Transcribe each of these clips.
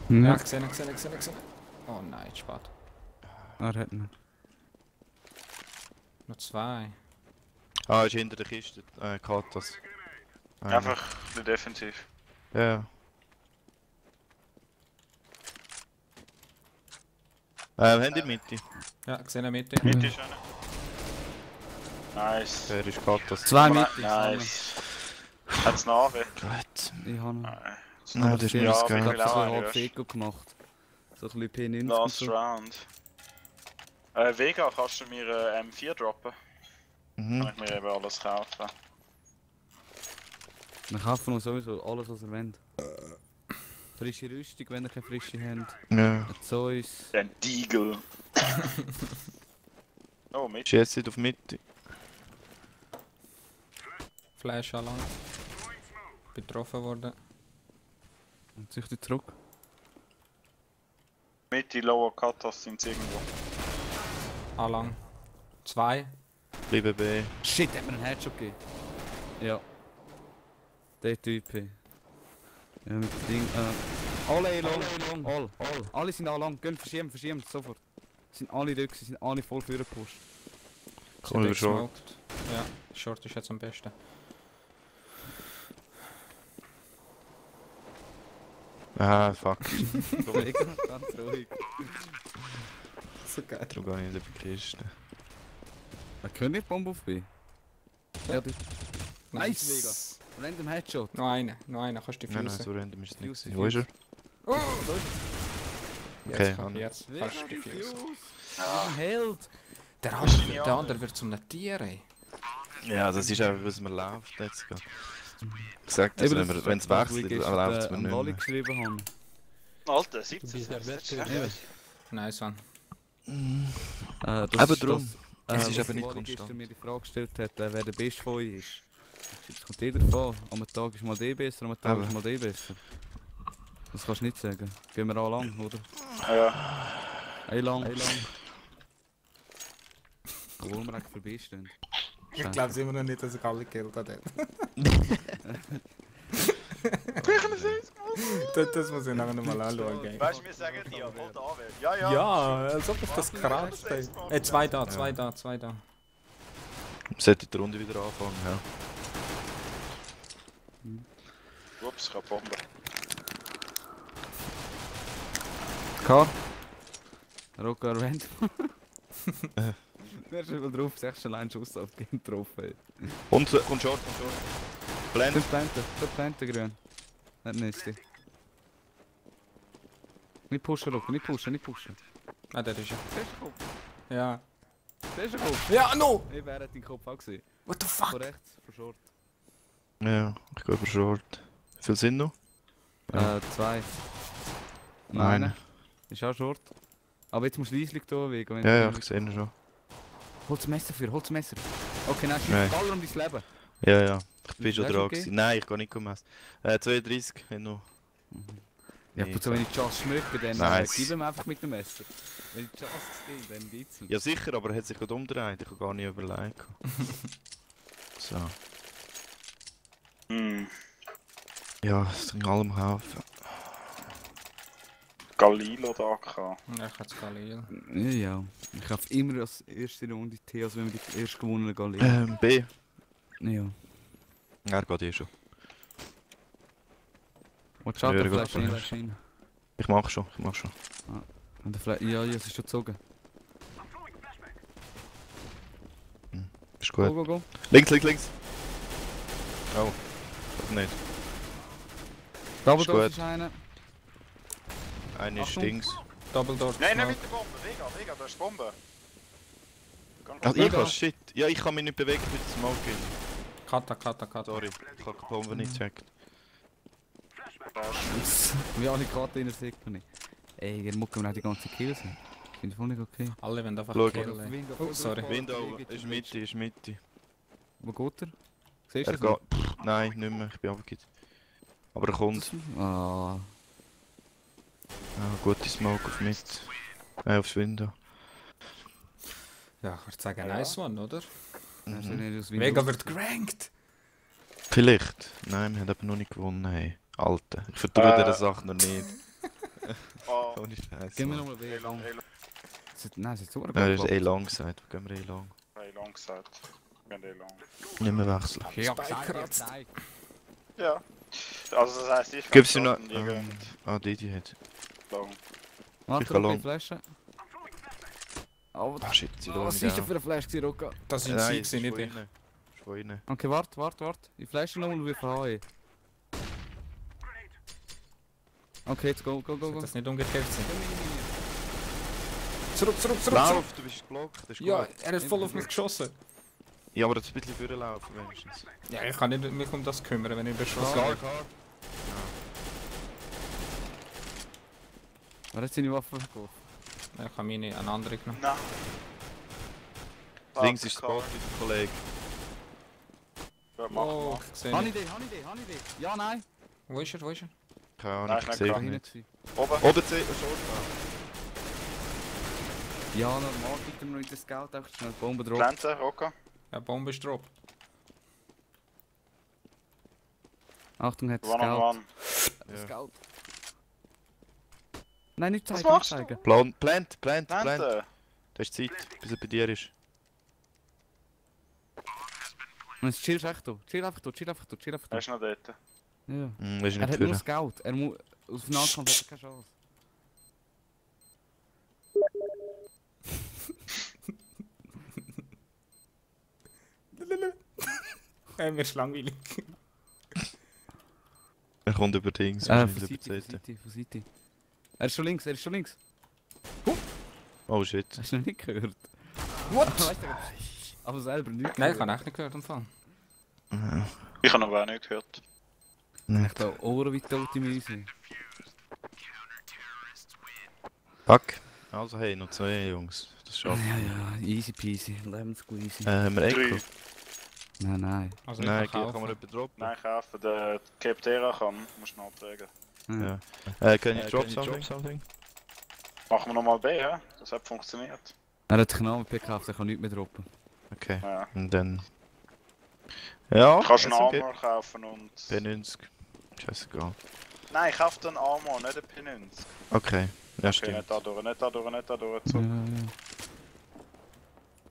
Ja, Ja, gesehen. Oh nein, spät. er hat ihn. Noch zwei. Ah, ist hinter der Kiste. Katas. Einfach ein bisschen defensiv. Ja. Haben die Mitte? Ja, gesehen in der Mitte. Mitte ist einer. Nice. Der ist Katas. Zwei Nice. Mitte. Nice. Hat's noch AW? Gut. Ich habe noch. Nein. Nein, das ist Ja, mir das aber Ich Geld. habe will auch so eine halb erst. Feko gemacht. So ein bisschen P90 und Last so. Round. Vega, kannst du mir M4 droppen? Mhm. Kann ich mir eben alles kaufen. Wir kaufen uns sowieso alles, was ihr wollt. Frische Rüstung, wenn ihr keine frische habt. Ja. Den Zeus. Deagle. Oh, mit. Schießt auf Mitte. Flash an lang. Betroffen worden. Und züchtet zurück. Mitte, Lower Katas sind irgendwo. An lang. Zwei. Bleiben B. Shit, hat mir einen Headshot gegeben. Ja. Der Typ. Ja, mit dem Ding. Alle lang. All. Alle sind alle lang. Gehen, verschieben, sofort. Sind alle da, sind alle voll für gepusht. Komm über schon. Gesmoked. Ja, Short ist jetzt am besten. Ah, fuck. Ganz ruhig. So geil. Darum gehe ich nicht auf die Kiste. Wir können nicht Bombe auf B. Ja, das Nice. Random Headshot. Noch einer, kannst du die Nein, nein, Füße. so random ist es nicht. Fuse, gewesen. Wo ist er? Oh, Okay, jetzt, Hand. jetzt kannst du die Füße. Ein Held. Der andere wird zum Tier, ey. Ja, das ist einfach, was man läuft jetzt. Ich sag das, wenn es wechselt, dann läuft es mir nicht Lolli mehr. geschrieben haben. Alter, Du 17. bist ja besser. Eben. Nice one. Das Eben drum. Es ist was eben nicht Lolli konstant. gestern mir die Frage gestellt hat, wer der Beste von euch ist. Es kommt jeder davon. Am Tag ist mal der besser, am Tag Eben. ist mal der besser. Das kannst du nicht sagen. Gehen wir auch lang, oder? Ja. Ein lang. Obwohl wir eigentlich vorbeistehen. Ich glaube immer noch nicht, dass ich alle gekillt habe. Das muss ich nachher nochmal anschauen. Gell? Weißt du, wir sagen dir, holt AW. Ja, ja. Ja, als ob ich das kratzt. Zwei da. Wir sollten die Runde wieder anfangen, ja. Ups, ich hab Bombe. K. Rocker random. Wer ist mal drauf? 6 allein Schuss auf den getroffen. Und kommt Short. Blend. 5 Planten grün. Nicht nächste. Nicht pushen, Rocker, nicht pushen. Ah, der ist ja. Siehst du den Kopf? Ja. Siehst du den Kopf? Ja, no! Ich wäre deinen Kopf auch gesehen. What the Von fuck? rechts, von Short. Ja, ich gehe über Short. Wie viel sind noch? 2. Nein. Ist auch Short. Aber jetzt musst du leislich da wegen. wenn Ja, du- ich sehe ihn schon. Hol's Messer für, hol's Messer. Okay, nein, Nein. schieß Baller um dein Leben. Ja. Ich bin Ist schon das dran okay? gewesen. Nein, ich gehe nicht messen. 32, wenn noch. Ja, Nee, gut, so wenn ich die Chance schmücke, dann Nice. gib ihm einfach mit dem Messer. Wenn ich die Chance sehe, dann geht's nicht. Ja sicher, aber er hat sich gerade umgedreht. Ich habe gar nicht überlegt. So. Hm. Ja, es in allem kaufen. Galil oder AK? Ja, ich hab's Galil. Ja. Ich kaufe immer als erste Runde Tee, als wenn wir die erst gewonnene Galil. B. Ja. Er geht eh schon. Watch out, Ja, der der geht Flash rein. Ich mach schon. Und der Flash, ja, es ist schon gezogen. Ist Go, gut. go, go. Links. Oh. Oder nicht. Double Ist Door gut. ist einer. Eine ist Achtung. Dings. Double Door. Nein, Smoke. mit der Bombe. Vega, du hast Bombe. Ach, ich Mega. kann shit. Ja, ich kann mich nicht bewegen mit dem Smoke. Kata. Sorry, ich habe die Bombe nicht gecheckt. Wie alle Karten in der Sektor. Ey, ihr mucken mir auch die ganze Kills. Finde ich voll nicht okay. Alle wollen einfach Schau. killen. ey. Oh, sorry. Window ist Mitte. Wo geht er? Siehst Er du das? geht. Nein, nicht mehr. Ich bin runtergegangen. Aber er kommt. Ah, Gute Smoke auf mit. Aufs Window. Ja, ich würde sagen, Ja. nice one, oder? er ist ja nicht aus Vega wird gerankt. Vielleicht. Nein, wir haben aber noch nicht gewonnen. Hey. Alter, ich vertraue dieser Sache noch nicht. Oh, Ohne Scheiß. Gib mir Mann. nochmal weh. A-Long, Nein, es ist so Ja, das ist A-Long gesagt. Gehen wir A-Long. A-Long gesagt. Gehen A-Long. Nicht mehr wechseln. Ja, Beikratzt. Ja. Also das heisst, ich Gibst du noch... die gehen Didi hat... long. Warte, Ich kann Roka, lang. die Flasche. Oh, Ah shit, sie was ist das für eine Flasche, gewesen, Roka? Das ist ein Nein, Sieg, es ist nicht ich. von innen. Ist von innen. Okay, warte. Die Flasche nochmal und wir fahren. Okay, jetzt go. Sollte das nicht umgekehrt sein? Zurück! Lauf, du bist geblockt, das ist Ja, gut. er hat voll auf mich geschossen. Ja, aber jetzt ein bisschen vorlaufen wenigstens. Ja, ich kann nicht mich um das kümmern, wenn ich beschossen Klar, werde. klar. Wer hat seine Waffe verkauft? Ja, ich habe meine eine andere genommen. Nein. Links ist Spot, Kollege. Was Oh, machen ich sehe Habe nicht. Idee. Ja, nein. Wo ist er? Keine Ahnung, Nein, ich nein, sehe klar. ihn Nicht. nicht. wir? Oben. Oben C, Short. Ja, normal, bitte noch nicht das Geld, einfach schnell die Bombe drauf. Planten, Roka. Ja, Bombe ist drauf. Achtung, hat das One on Geld. one. Das Ja. Geld. Nein, nicht Was zeigen, nicht machst du? zeigen. Plant. Planten. Das ist Zeit, bis er bei dir ist. Und jetzt chillst du echt da. Chill einfach da. Er ist noch dort. Ja. Hm, das ist Er nicht hat nur für. das Geld. Er muss... Auf den Nahkampf hat er keine Chance. Mir ist langweilig. Er kommt über Dings, Von wahrscheinlich über Seite. CT. Von Seite. Er ist schon links. Oh shit. Hast du noch nicht gehört? What? Weißt du, aber selber nicht Nein, ich habe echt nicht gehört im Fall. Ich habe noch gar nicht gehört. Echt da Ohren wie tote Mäuse. Fuck. Also hey, noch 2 Jungs. Das schafft. Ja, easy peasy. Lemon squeezy. Haben wir Echo? 3. Nein. Also ich Nein, kann kann man kaufen. jemanden droppen? Nein, kaufen. Der Captera kann. Musst du nachtragen. Ja. Ja. Can you drop something? Machen wir nochmal B, ja? Das hat funktioniert. Er hat sich einen AWP gekauft, er kann nichts mehr droppen. Okay. Ja. Und dann... Ja, Du kannst einen ist okay. Armor kaufen und... P90. Scheißegal. Nein, kauf den Armor, nicht den P90. Okay. Ja, Okay, stimmt. nicht da durch, Ja, zurück.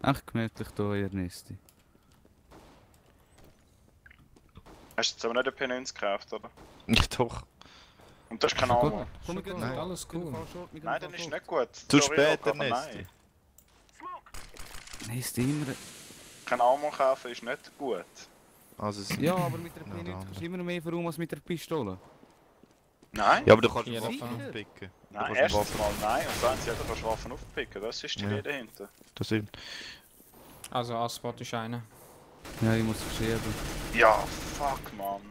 ja. Echt gemütlich hier, ihr Nesti. Hast du jetzt aber nicht den P90 gekauft, oder? Ja, doch. Und das ist kein Gut, Armor. komm, wir gehen Nein. vor. Alles cool. Nein, dann ist nicht gut. Zu Sorry, spät, Roka, der aber Nesti. Nein. Nesti immer... Kein Armor kaufen ist nicht gut. Also, es- Ja, aber mit der Ja, P90 dann. kannst du immer mehr verrauen als mit der Pistole. Nein? Ja, aber du kannst Ja, Waffen sicher. aufpicken. Nein, kannst erstens Waffen- mal nein und zweitens ja, du kannst Waffen aufpicken. Das ist die Ja. Idee dahinter. Das stimmt. Also A-Spot ist einer. Ja, ich muss verschieben. Ja, fuck, man.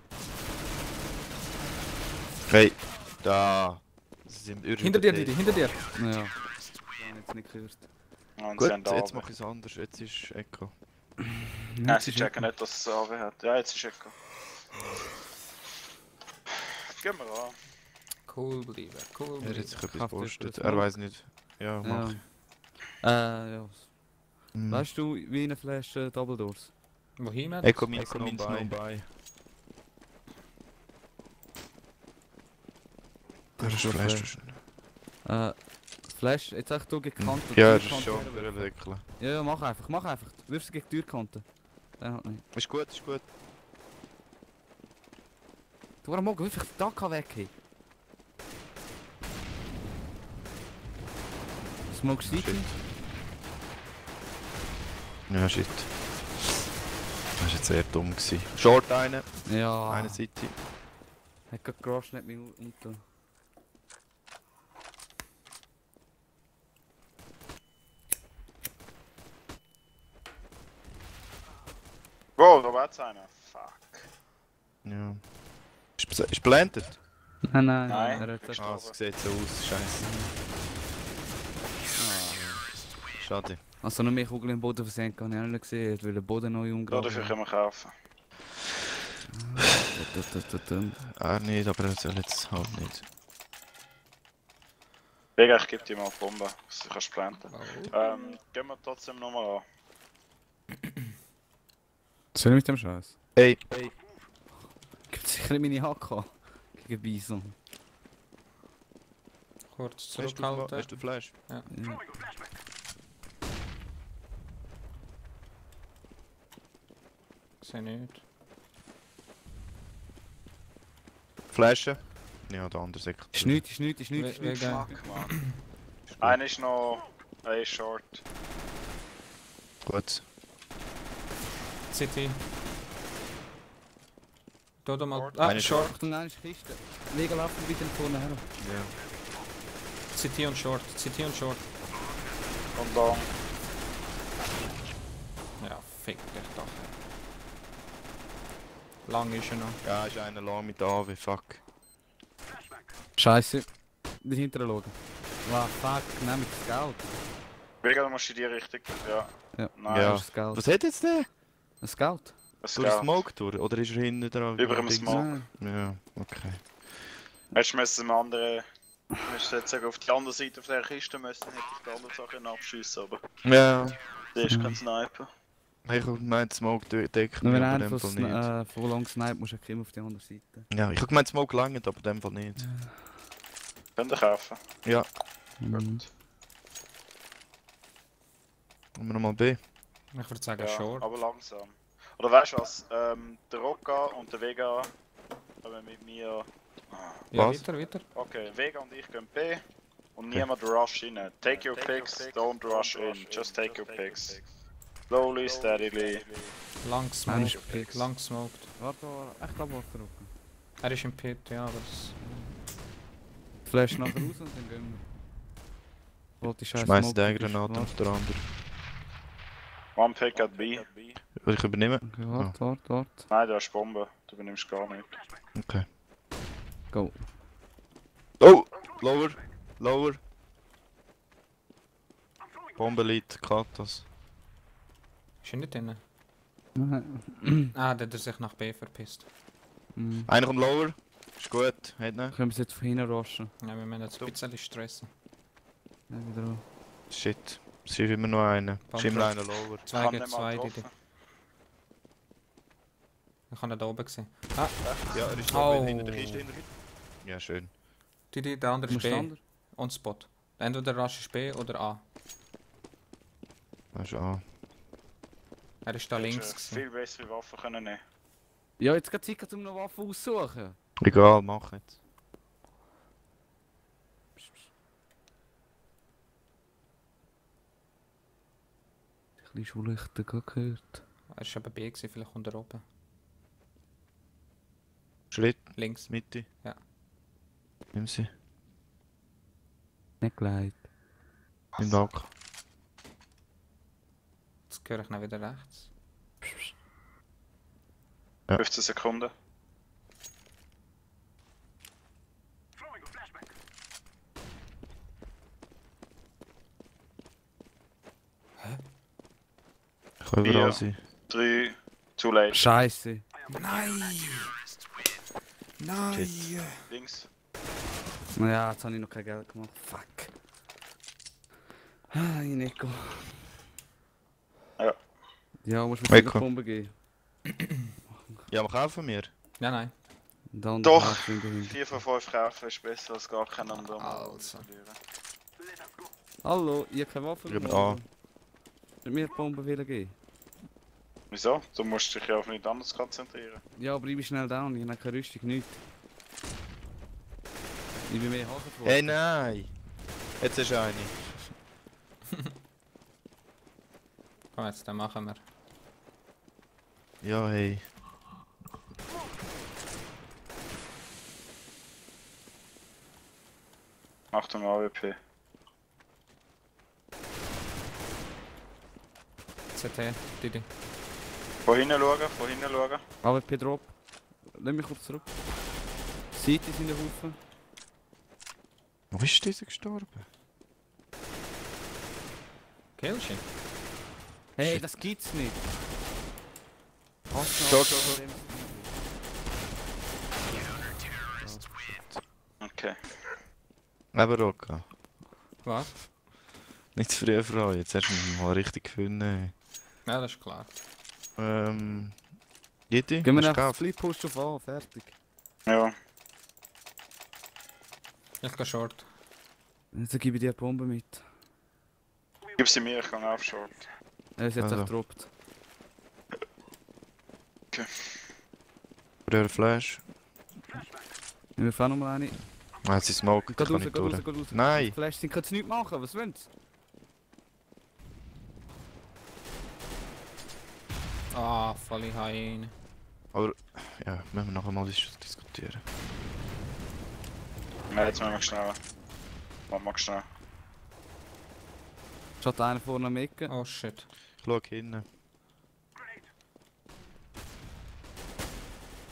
Hey, da. Sie sind Hinter dir, Didi, hinter dir. Ja. Ich habe jetzt nicht gehört. Und Gut, sie haben da jetzt AW. mache ich es anders. Jetzt ist Echo. Nein, sie checken nicht, dass es AW hat. Ja, jetzt ist Echo. Gehen wir an. Cool bleiben, cool Er hat bleiben. sich etwas Kraft ist gepostet. das Er mal. weiß nicht. Ja, mach. Ja. Hm. Weißt du, wie eine Flasche Double Doors? Wohin, Matt? Echo means no buy. Das ist Flash. Flash, jetzt echt du gegen die Kante. Ja, das Türkante ist schon herwerfen. für Entwickeln. Ja, mach einfach. Wirf sie gegen die Türkante. Dann halt nicht. Ist gut, ist gut. Du warum morgen einfach den Dach weg. Hey. Smoke City? Shit. Ja, shit. Das war jetzt sehr dumm gewesen. Short eine, Ja. eine City. Hat gerade gerascht, nicht mehr unter. Wow, da war jetzt einer. Fuck. Ja. Ist planted? Nein. Nein. Er hat das. Ah, es sieht so aus, scheiße. Schade. Also noch mehr Kugeln im Boden versenkt, habe ich auch nicht gesehen, weil der Boden neu Da umgraben. dafür können wir kaufen. Er nicht, aber er soll jetzt halt nicht. Vega, ich gebe dir mal die Bombe, dass du kannst planten. Oh. Gehen wir trotzdem nochmal an. Soll ich mit dem Scheiß? Ey, Gibt sicher nicht meine HK gegen Bison. Kurz Hast du zurückhalten. Flash? Ja. Sehe nicht. Flashen? Ja, der andere Sektor. Ist nichts, ist nichts, ist nichts, ist Wie- nichts. wie- Fuck, man. Einer ist noch... A short. Gut. City. Da mal. Short. Ah, Eine Short. Und dann ist Kiste. Lega laufen wieder vorne her. Ja. City und Short. City und Short. Und long. Ja, fick dich doch. Lang ist er noch. Ja, ist einer lang mit AW, fuck. Scheiße. Dahinter schauen. Wow, fuck, nehm ich das Geld. Vega, du musst in die Richtung. Ja. Ja. Nein, Ja. Das ist das Geld. Was hat jetzt der? Das Geld? das Durch den geht. Smoke durch? Oder ist er hinten dran? Über dem Smoke. Ja, okay. Hättest du müssen dem anderen... Müsstest jetzt sagen, auf die andere Seite von der Kiste müssen, hätte ich die andere Sache abschiessen, aber... Ja. Der ist kein Sniper. Ich hab gemeint, Smoke deckt Nur mich, wenn aber einer in dem Fall von nicht. voll lang sniped, musst du immer auf die andere Seite. Ja, ich hab gemeint, Smoke langt, aber in dem Fall nicht. Könnt ihr kaufen. Ja, Mhm. wollen wir nochmal B? Ich würde sagen Ja, Short. aber langsam. Oder weißt du was? Der Rocca und der Vega kommen mit mir. Ja, Was? weiter. Okay, Vega und ich gehen B und niemand rush rein. Take your picks, don't rush in. Just take your picks. Slowly, steadily. Lang Mensch, smoked. Picks. Lang smoked. Warte, echt abwarten. Rucken. Er ist im Pit, ja, aber das... Flash nachher raus und dann gehen wir. Wollte ich Schmeiß die Granate auf der andere. One pick at B. Will ich übernehmen? Okay, warte. Nein, du hast Bombe. Du übernimmst gar nicht. Okay. Go. Oh! Lower! Lower! Bombe liegt, Katas. Ist er nicht drin? Nein. Ah, der hat sich nach B verpisst. Mhm. Einer kommt lower. Ist gut, hat nicht. Können wir es jetzt von hinten rushen? Ja, wir müssen jetzt ein bisschen stressen. Ja, wieder an. Shit. Es ist immer noch einer. Es ist immer einer lower. 2 Kann gegen nicht mal 2, die. getroffen. Ich habe ihn da oben gesehen. Ah, Ja, er ist Oh. lower hinter der Kiste. Ja, schön. der andere ist Musst du B. andere? On Spot. Entweder Rush ist B oder A. Das ist A. Er ist da links. Hättest du gewesen. viel bessere Waffen können nehmen. Ja, jetzt geht Zeit, um noch Waffen aussuchen. Egal, mach jetzt. Ein bisschen Schullichter gehört. Er ist eben B gewesen, vielleicht kommt er oben. Schritt, Links. Mitte. Ja. Nimm sie. Nicht gleich. Nimm Dock. Jetzt höre ich dann wieder rechts. Ja. 15 Sekunden. Ich kann überall Ja. sein. 3, too late. Scheiße. Nein! Nein! Links. Ja, jetzt habe ich noch kein Geld gemacht. Fuck. Ah, Nico. Ja. Ja, musst du mir Nico. die Bombe geben. Ja, aber kaufen wir. Ja, nein. Und der andere Doch. Hälfte in der Hinter. 4 von 5 kaufen ist besser als gar keinen anderen. Also. Hallo, ihr habt keine Waffe Gib mir mehr. A. Mir die Bombe wieder geben. Wieso? Du musst dich ja auf nichts anderes konzentrieren. Ja, aber ich bin schnell down, ich habe keine Rüstung, nichts. Ich bin mehr Hasen vor. Hey, nein! Jetzt ist eine. Komm jetzt, dann machen wir. Ja, hey. Achtung, AWP. CT, Didi. Von hinten schauen, von hinten schauen. AWP Drop. Lass mich kurz zurück. Seite sind der Haufen. Wo ist dieser gestorben? Killst du ihn? Hey, Shit. das gibt's nicht. Okay. Eben Rocca. Was? Nicht zu früh freuen, jetzt hast du mich mal richtig gefunden. Ja, das ist klar. Jedi? Gehen wir Hast du nach gekauft? Flip Push auf A, fertig. Ja. Ich gehe Short. Jetzt gebe ich dir eine Bombe mit. Gib sie mir, ich kann auf Short. Er ist jetzt Also. echt gedroppt. Früher Flash. Ich will auch nochmal eine. Ah, sie smoke, Geht kann raus, nicht geht raus, durch. geht raus. Nein! Flash, sie können es nicht machen, was wollen sie? Ah, voll ich rein. Aber, ja, müssen wir nachher mal diskutieren. Nein, jetzt müssen wir schnell. Mach mal schnell. Schaut einer vorne am Ecke. Oh shit. Ich schau hinten.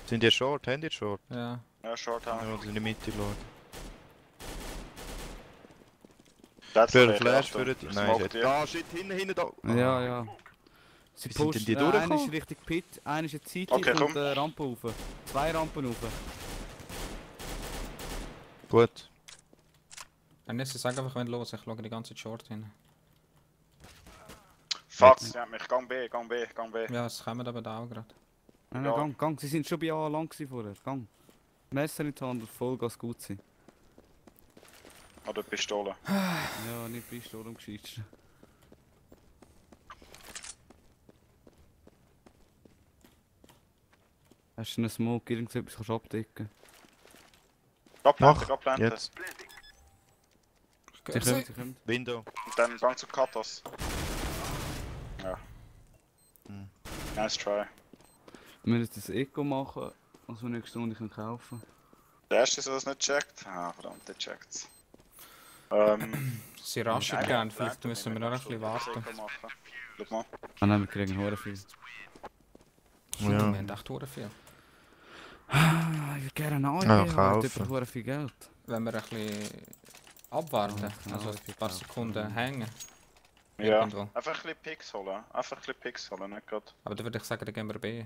Sind die short? Haben die short? Ja. Ja, Short haben Ja, wir. oder in die Mitte schauen. That's Für okay, Flash, Achtung. für die... Smoke Nein, dir. ah shit, hinten da! Ja, ja. Sie Wie sind denn pushen, die einer durchgekommen? ist Richtung Pit, einer ist jetzt City Okay, und komm. Rampe rauf. 2 Rampen rauf. Gut. Dann ist es einfach, wenn los, ich schaue die ganze Zeit Short hin. Fuck, sie haben mich. Gang B, Gang B, Gang B. Ja, es kommen aber da auch gerade. Nein, Ja. nein, gang. Sie sind schon bei A lang gewesen vorher. Gang. Messer in die Hand und Vollgas gut sein. Oder Pistole. Ja, nicht Pistole umgeschissen. Hast du einen Smoke, irgendetwas kannst du abdecken? Abblenden, abblenden. Jetzt. Sie kommen. Window. Und dann Gang zu Katos. Ja. Hm. Nice try. Wir müssen jetzt das Echo machen, was wir nächste Stunde kaufen Der erste, der das nicht checkt. Ah, verdammt, der checkt's. Sie raschen gern, vielleicht müssen wir noch ein bisschen warten. Schau mal. Ah nein, wir kriegen hure viel. Wir Ja. haben echt hure viel. Ah, ich würde gerne eine AEG, Ja, aber kaufen. dort hure viel Geld. Wenn wir ein bisschen abwarten, Ja, genau, also ich ein paar auch. Sekunden hängen. Ja, Irgendwo. einfach ein bisschen Picks holen. Einfach ein bisschen Picks holen, nicht gerade. Aber dann würde ich sagen, dann gehen wir B.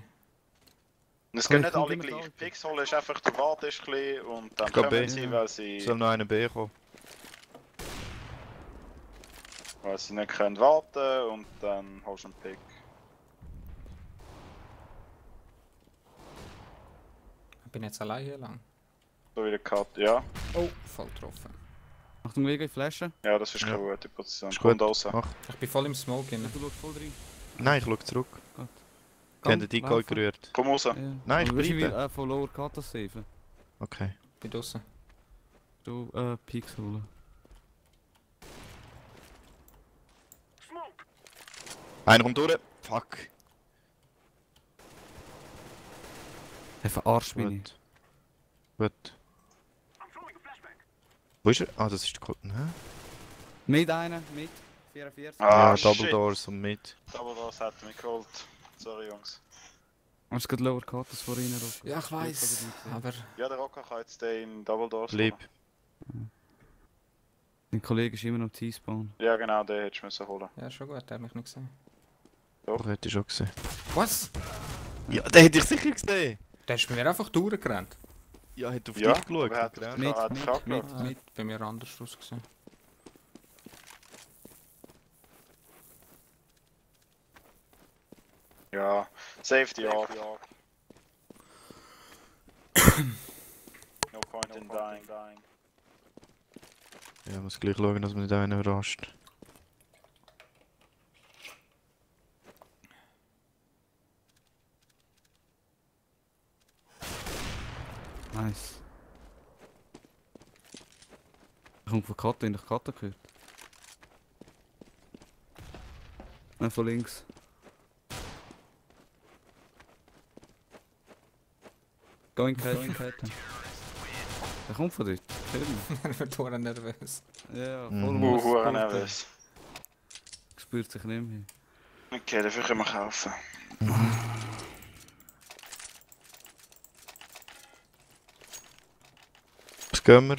Und es Komm, gehen nicht komm, alle gib mir gleich. das. Picks holen ist einfach, du wartest ein bisschen und dann Ich glaub, kommen B. sie, weil sie, Soll noch einer B kommen? nicht können warten und dann holst du einen Pick. Ich bin jetzt allein hier lang. So wie der Cut, ja. Oh, voll getroffen. Achtung, Wege, Flasche. Ja, das ist Ja. keine gute Position. Ist Komm gut. da raus. Mach. Ich bin voll im Smoke Du drin. schaust voll rein. Nein, ich schau zurück. Gut. Die haben den Decoy laufen. gerührt. Komm raus. Ja. Nein, ich Aber willst du bleibe. wie, von Lower Katas saven? Okay. Bin draussen. Du, Peaks holen. Einer kommt durch. Fuck. Er verarscht mich nicht. Gut. Gut. Wo ist er? Ah, das ist der Cotton, hä? Mit einer, mit. 44. Ah, ja, Double shit. Doors und mit. Aber das hat mich geholt. Sorry, Jungs. Hast du gerade Lower Katas vor rein? Rocco? Ja, ich weiß. Aber Ja, der Rocker kann jetzt den in Double Doors Bleib. holen. Dein Kollege ist immer noch T-Spawn. Ja, genau, den hättest du müssen holen. ja, schon gut, der hat mich nicht gesehen. Doch, hätte ich schon gesehen. Was? Ja, den hätte ich sicher gesehen. Der ist bei mir einfach durchgerannt. Ja, hätte auf Ja, dich geschaut. aber hat und Mit, hat mit, Fuck mit. geschaut. Bei mir anders ausgesehen. Ja, Safety Arc. No point in dying. Ja, muss gleich schauen, dass man nicht einen überrascht. Nice. Er kommt von Kata, in der Kata gehört. Nein, von links. Going Kate. Der kommt von dort. Schön. Ich bin hure nervös. Ja, voll Mhm. muss. Hure nervös. Spürt sich nicht mehr. Okay, dafür können wir kaufen. Was gehen wir?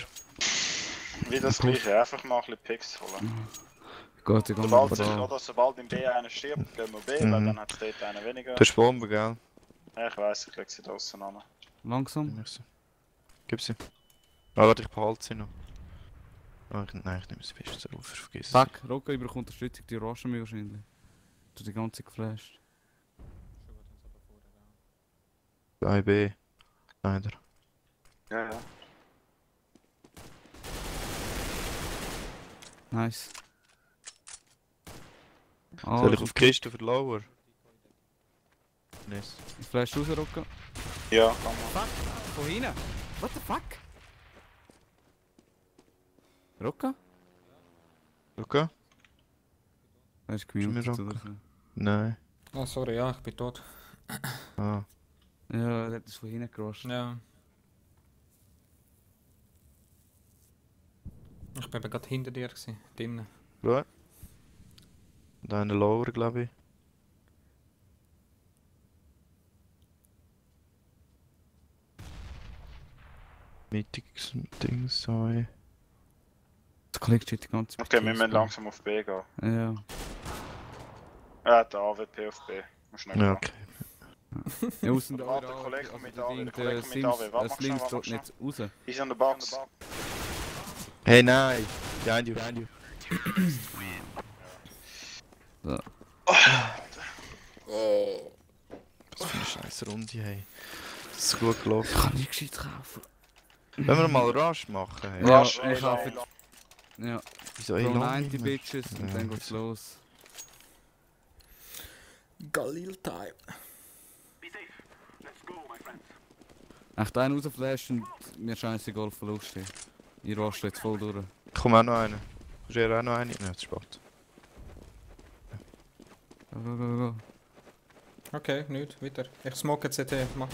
Wie das gleiche, einfach mal ein bisschen Picks holen. Geht, ich gehe Sobald, mal sich, da. oder, sobald im B einer stirbt, gehen wir B, weil Mhm. dann hat es dort einen weniger. Du hast Bombe, gell? Ja, ich weiss, ich leg sie draussen an. Langsam. Nimm sie. Gib sie. Ah, warte, ich behalte sie noch. Ah, nein, ich nehme sie fest auf, vergiss es. Zack, Rocco bekommt Unterstützung, die raschen mich wahrscheinlich. Du die ganze Zeit geflasht. 2B. Leider. Ja, ja. Nice. Soll ich auf die Kiste für Lower? Nice. Flash raus, Rocco. Ja, kann man. Fuck! Von hinten! What the fuck? Rocco? Okay? Er ist Ist mir gemutet Rocco? oder so. Nein. Oh, sorry, ja, ich bin tot. Ah. Ja, er hat es von hinten gerascht. Ja. Ich bin gerade hinter dir gewesen, drinnen. Gut. Und einer Lower, glaube ich. Mittiges Dings, sorry. Das Kollege steht die ganze Zeit. Okay, wir müssen langsam auf B gehen. Ja. Er hat den AWP auf B. Muss schnell Ja, gehen. Okay. Ja, außen da. Warte, der Kollege kommt mit AW, der Kollege kommt mit AW. Warte, mach Slims schnell, dort warte, nicht raus. He's in the box. Hey, nein! Behind you, behind you. So. Was für eine scheiß Runde, hey. Das ist gut gelaufen. Ich kann nicht gescheit kaufen. Wenn wir mal Rush machen, hey. Ja, Rush, ich kaufe. Ja, Wieso Pro long 90 immer? Bitches und Ja. dann geht's los. Galil Time. Echt einen rausflashen und mir scheißegal Verlust. Ihr rastet jetzt voll durch. Komm auch noch einer. Kannst du auch noch eine? Nein, das ist spät. Go, go, go, go. Okay, nicht, weiter. Ich smoke CT, mach.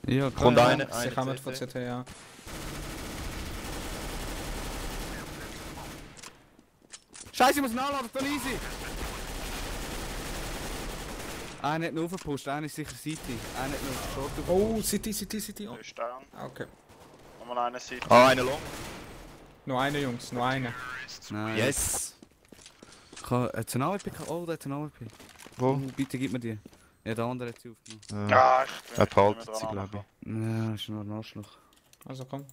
Ja, Kommt klar. einer. Sie kommen von CT, ja. Scheiße, ich muss nachladen, voll easy! Einer hat ihn aufgepusht, einer ist sicher City. Einer hat noch Short Oh, City. Oh. Der ist down. Okay. Nochmal eine Seite. Ah, einer long. Nur eine, Jungs, nur eine. Nein. Yes! Hat einen AWP? Oh, der hat einen AWP. Wo? Bitte gib mir die. Ja, der andere hat sie aufgenommen. Ah, ich bin Er nicht mehr behaltet sie, dran glaube ich. Ja, ist nur ein Arschloch. Also komm.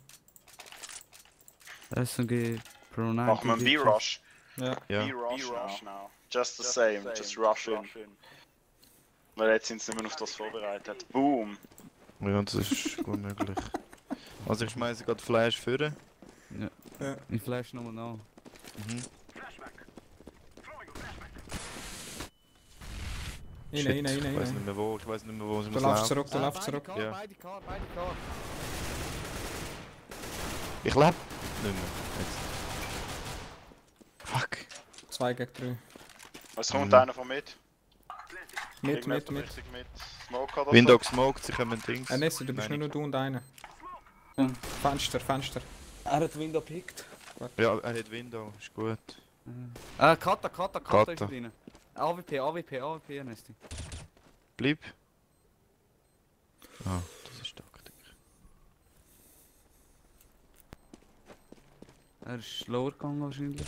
SMG Pro 90. Machen wir einen B-Rush. Ja. Ja. B-Rush now. Just the same, just rush in. Weil jetzt sind sie nicht mehr auf das vorbereitet. Boom! Ja, das ist gut möglich. Also ich schmeiße gerade Flash führen. Ich flash nochmal nach. Mhm. Rein. Ich weiß nicht mehr wo, ich weiß nicht mehr wo sie Du muss laufst laufen. zurück, du laufst zurück. Ja. Beide Car. Ich lebe nicht mehr. Jetzt. Fuck. 2 gegen 3. Es kommt einer von mit. Mit. Irgendjemand richtig mit. Smoke oder Window gesmoked, sie kommen Dings. Nessi, du bist Nein, nur du und einer. Ja. Fenster. Er hat Window pickt. Ja, er hat Window, ist gut. Kata Kata. ist drin. AWP, Nesti. Bleib. Ah, das ist Taktik. Er ist slower gegangen wahrscheinlich.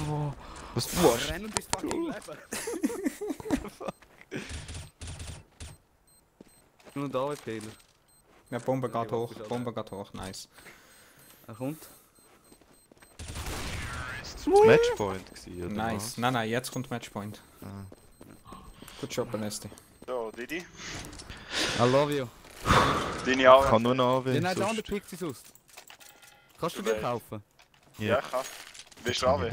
Oh. Was du Boah, renn und bist fucking Leben. Nur ein AWPler. Ja, Bombe geht hoch, nice. Er kommt. Das Matchpoint gewesen, oder Nice. was? Nein, jetzt kommt Matchpoint. Ah. Gut Job, Nesti. So, Didi. I love you. Deine Ich AWP. kann nur noch AW. Ja, nein, der sonst- andere pickt sie aus. Kannst du dir kaufen? Ja, ich kann. Bist du AW?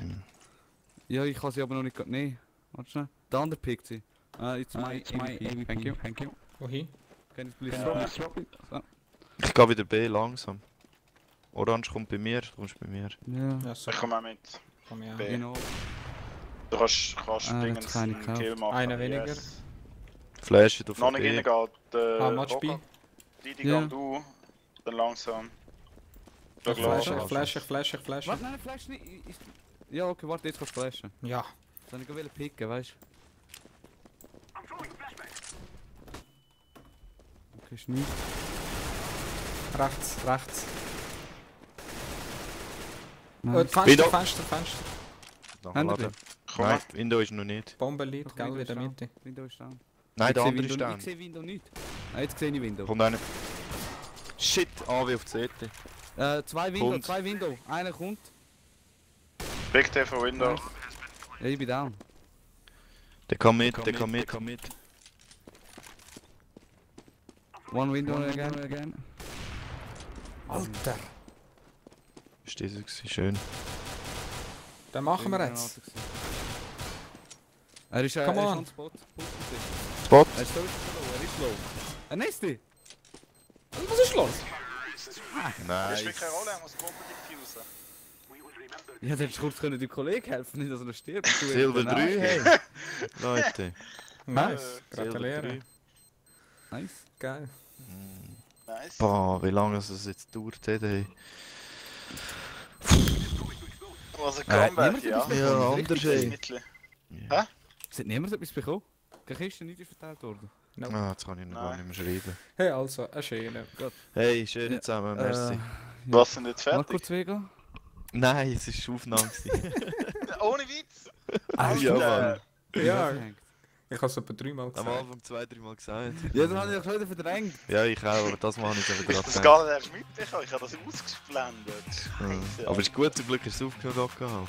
Ja, ich kann sie aber noch nicht. Nee, warte schnell. Der andere pickt sie. It's my AWP. Thank you. Wohin? Can you please drop it? So. Ich gehe wieder B langsam. Orange kommt bei mir, du kommst bei mir. Ja, Ja, so. Ich komme auch mit. Komm ja. B. genau. Du kannst Ah, Dingens das kann ich einen Kill machen. Einer weniger. Yes. Flash auf Noch nicht B. reingehen. Ah, Match B. Didi, Ja. geh du. Dann langsam. Ich Schau flash, gleich. ich flash. Warte, nein, flash nicht. Ja, okay, warte, jetzt kannst du flashen. Ja. Soll ich will picken, weißt du? Okay, ist nicht. Rechts. Nein. Window. Fenster. Noch Haben wir laden. Komm Nein, Window ist noch nicht. Bombe liegt, Doch, gell, Window in der ist Mitte. Window ist down. Nein, Ich der sehe andere ist Window- down. Ich sehe Window nicht. Jetzt sehe ich Window. Kommt einer. Shit, AW auf CT. Zwei Window, Kommt. zwei Window. Einer kommt. Big T von Window. Ja, ich bin down. Der kann mit. One window again. Alter! Ist das gewesen? Schön. Den machen wir jetzt. Er ist Come on. on Spot. Spot! Er ist low, er ist low. Ein nächste! Was ist los? Das spielt Nice! keine Rolle, er muss Bomben diffusen. Ja, du hättest kurz können deinem Kollegen helfen, nicht dass er stirbt. Du Silber hast 3, den hey! Leute! Nice. Silber Gratuliere. 3. Nice. Geil. Nice. Boah, wie lange es jetzt dauert hat, hey. Was ein Comeback, ja. Ja, anders, ey. Mittel. Ja. Es hat niemand etwas bekommen? Keine Kiste nicht verteilt worden. Ah, jetzt kann ich noch gar nicht mehr schreiben. Hey, also, eine Schöne. Hey, schön zusammen, merci. Was sind jetzt fertig? Marco Zwega? Nein, es war Aufnahme. Ohne Witz! Ja, Mann. Ja, ich habe es etwa 3-mal Am gesagt. Anfang 2-3 Mal gesagt. Ja, dann habe ich doch schon wieder verdrängt. Ja, ich auch, aber das Mal habe ich es wieder Das gedacht. gar nicht erst mitbekommen, ich habe das ausgeblendet. Aber ist gut, zum Glück ist es aufgenommen gehalten.